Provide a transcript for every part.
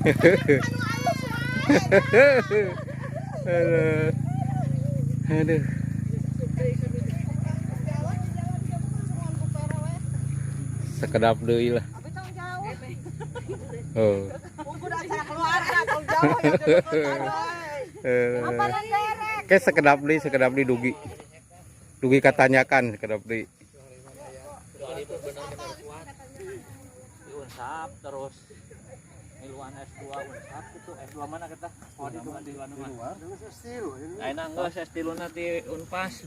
Aduh. Aduh. Sekedap deui lah. Oh. Oke, sekedap deui dugi. Dugi katanyakan sekedap deui. Unsap terus miluan S2 Unsap itu S2 mana kita? Oh di luar di luar. Ayeuna geus S3 na di Unpas.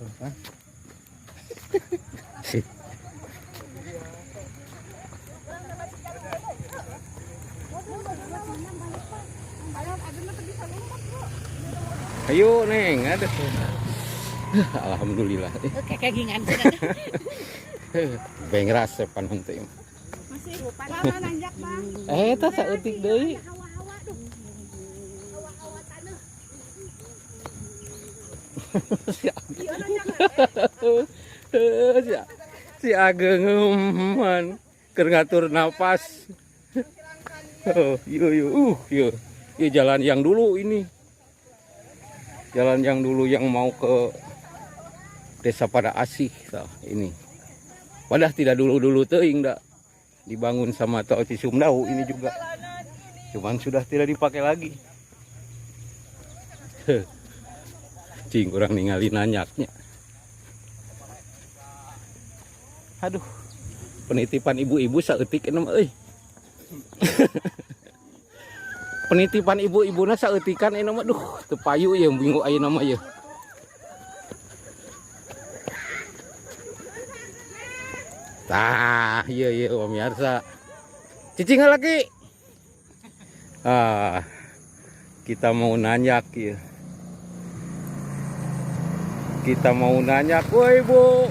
Ayo Neng, aduh. Alhamdulillah. Kayak gingan. Bengras sepan henteu. Masih lama nanjak, Bang. Eta saeutik deui. Hawa-hawa duh. Hawa-hawa taneuh. Si Ageng man keur ngatur napas. Oh, yo yo yo. Ieu jalan yang dulu ini. Jalan yang dulu yang mau ke Desa Pada Asih tah ini. Wadah tidak dulu-dulu teuing da. Dibangun sama Tol Cisumdawu ini juga. Cuman sudah tidak dipakai lagi. Cing kurang ningali nanyaknya. Aduh. Penitipan ibu-ibu saeutik eta mah euy. Penitipan ibu-ibuna saeutikan eta mah duh teu payu ieu minggu ayeuna mah ieu. Tah, ieu ieu pemirsa. Cicing lagi. Ah, kita mau nanyak ya. Kita mau nanyak, woi Bu.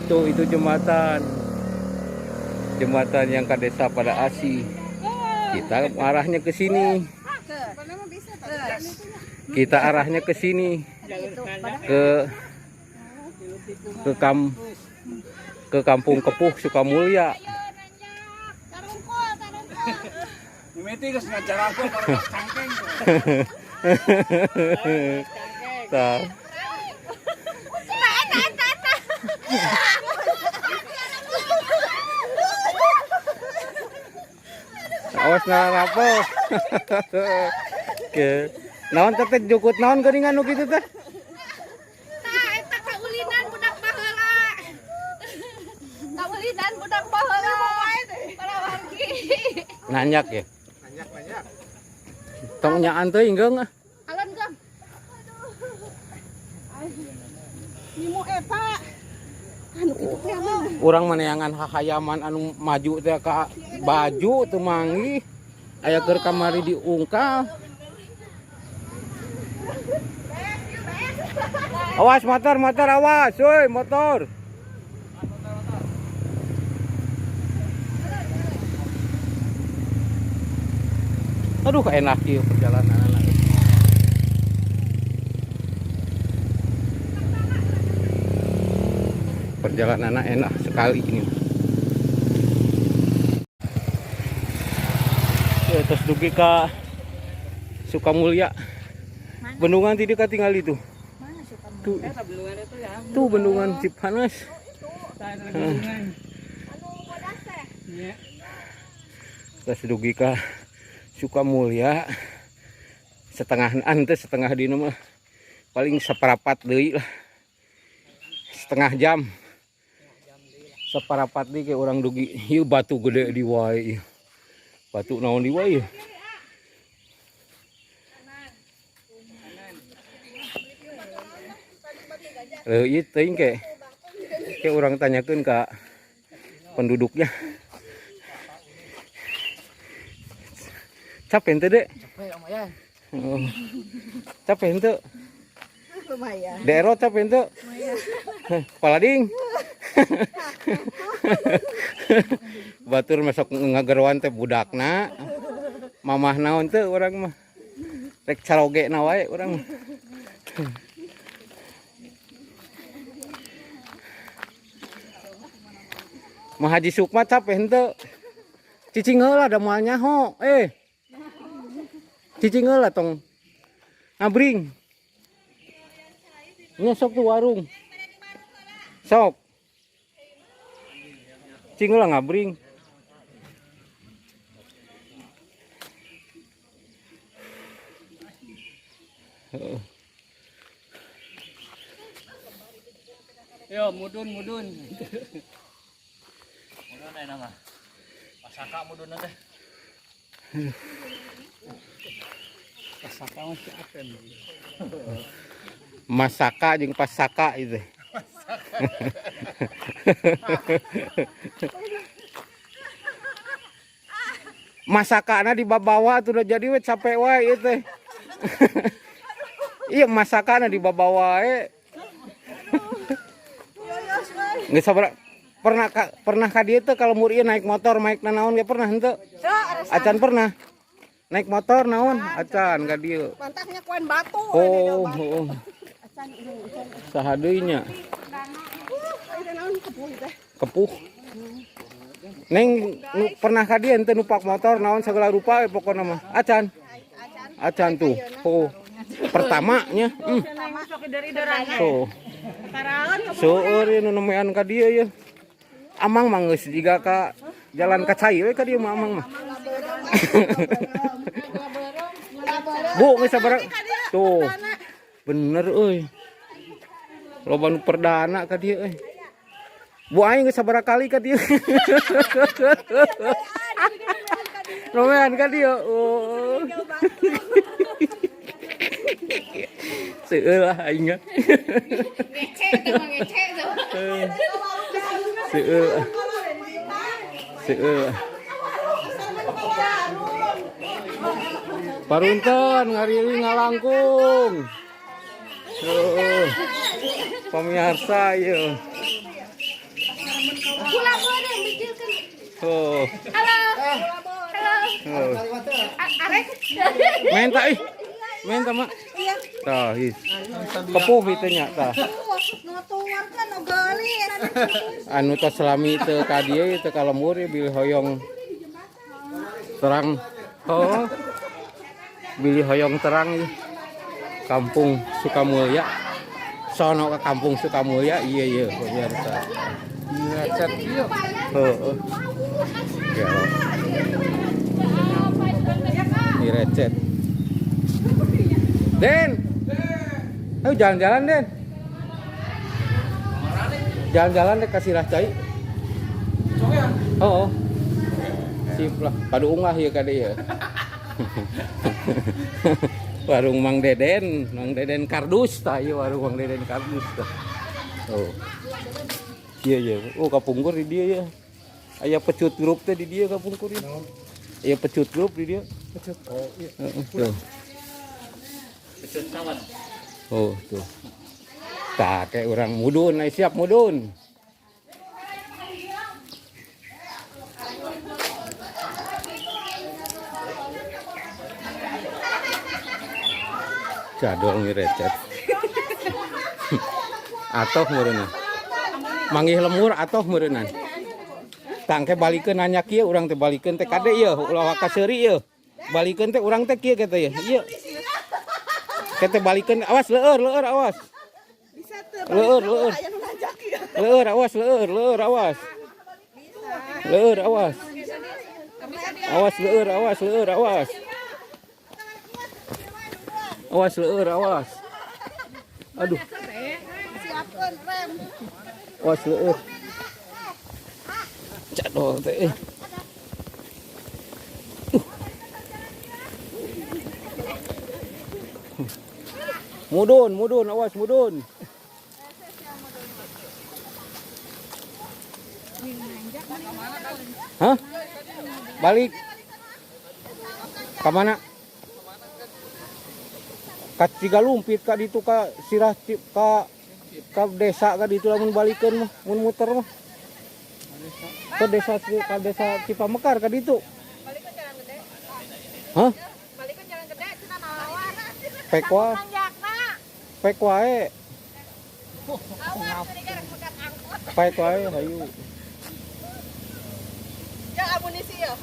Tuh itu jembatan. Jembatan yang ke Desa Pada Asih. Kita arahnya ke sini. Kita arahnya ke sini. Ke Kampung Kepuh Sukamulya. Tah. Awas narapo. Oke. Naon teh jukut naon geuningan nu kitu teh? Tah eta kaulinan budak baheula. Kaulinan budak baheula. Para wargi. Nanyak ya? Nanyak-nanyak. Tong nyaan teuing geung ah. Alon geung. Nimu eta. Anu kitu teh mah. Urang maneangan hahayaman anu maju teh ka baju teu manggih. Aya keur kamari diungkal. Awas motor, motor awas, woi motor. Aduh enak ieu perjalanan anak. Perjalanan enak sekali ini. Ya, terus dugi ka Sukamulya. Bendungan tidak tinggal itu. Mana Sukamulya? Tuh, tuh bendungan Cipanas. Terus dugi ka Sukamulya. Setengah ante setengah dina mah paling seperapat deui lah. Setengah jam. Seperapat deui ke urang dugi. Ieu batu gede di wae. Batu naon di wae. Ieu teuing ke. Ke urang tanyakeun ka penduduknya. Capek henteu, Dek? Capek lumayan. Oh. Capek henteu? Lumayan. Dero capek henteu? Lumayan. Palading. Batur masuk ngageroan teh budakna. Mamah naon teu urang mah. Rek caroge na wae urang mah. Mah Haji Sukma capek henteu? Cicing heula da moal nyaho. Cicing heula tong ngabring. Nya sok tuh warung. Sok. Cicing heula ngabring. Yo mudun mudun. Mudun aya nama. Pasaka mudun teh. Pasaka mah si Aten. Masaka jeung pasaka itu. Masakana dibabawa tuh udah jadi we capek wae ieu teh. Iya masakana dibabawa wae. Nggak sabar pernah pernah ka dieu teh kalau mur ieu naik motor naik nanaon ge pernah henteu? Acan pernah. Naik motor naon? Acan ka dieu. Mantapnya kuen batu. Oh, oh. Saha deui nya? Kepuh. Neng nu, pernah ka dieu henteu numpak motor naon segala rupa we pokona mah. Acan. Acan tuh. Oh. Pertamanya. Tuh. Seueur ieu nu nemean ka dieu ye. Amang mah geus jiga ka jalan ka cai we ka dieu mah amang mah. Bu geus sabaraha tuh. Bener euy. Loba nu perdana ka dieu euy. Bu aing geus sabaraha kali ka dieu. Romean ka dieu. Oh. Seueur lah aing mah. Ngece teh mah ngece teh. Seueur. Seueur. Parunten ngariri ngalangkung. Tuh. Pemirsa ieu. Gula beureum bijilkeun. Tuh. Halo. Halo. Tuh. Arek. Menta ih. Menta mak. Tah, ih. Kepuh itu nya tah. Anu tos selami teu ka dieu teu ka lembur ieu bilih hoyong terang. Oh. Bilih hoyong terang ieu. Kampung Sukamulya. Sono ke Kampung Sukamulya iya iya pemirsa. Ngecet ieu. Heeh. Ya. Ini recet. Den. Ayo jalan-jalan, Den. Jalan-jalan deh kasih cai. Oh. Sip lah. Paduung lah ieu ka dieu. Warung Mang Deden, Mang Deden kardus tah ieu warung Mang Deden kardus tah. Oh. Iya iya. Oh kapungkur di dieu ya. Aya pecut grup teh di dieu kapungkur ieu. Aya pecut grup di dieu. Pecut. Oh iya. Heeh, tuh. Pecut kawan. Oh tuh. Tah kayak urang mudun, ai siap mudun. Jadol ngirecet. Atoh meureunna. Manggih lemur atoh meureunna. Tangke balikeun nanya kieu urang teh balikeun teh kade ieu ulah ka seuri ieu. Balikeun teh urang teh kieu kitu ieu. Ieu. Kete balikeun awas leueur leueur awas. Leueur leueur. Leueur awas leueur leueur awas. Leueur awas. Awas leueur awas leueur awas. Awas leueur awas. Aduh. Awas leueur. Jadol teh. Mudun, mudun, awas mudun. Hah? Balik. Ka mana? Ka Cigalumpit ka ditu ka Sirah ka desa ka ditu lamun balikeun mah, mun muter mah. Ke desa Cipamekar ka ditu. Balikeun jalan gede. Hah? Balikeun jalan gede cenah naon? Pek wae. Pek wae. Awas tadi kan pegat angkot. Pek wae hayu. Ya amunisi ya.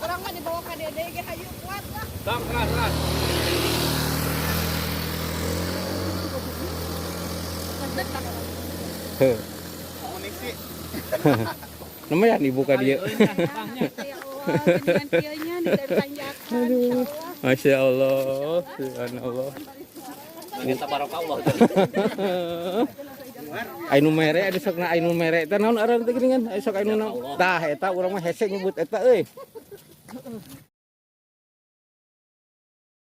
Urang mah dibawa ka Dede ge hayu kuat lah. Tong keras keras. Heuh. Amunisi. Namanya dibuka dia. Ya Allah, dengan kieu nya di tanjakan. Insyaallah. Masya Allah, subhanallah. Kita barokallah. Anu mere anu sok na anu mere teh naon aran teh geuningan? Aya sok anu naon? Tah eta urang mah hese nyebut eta euy.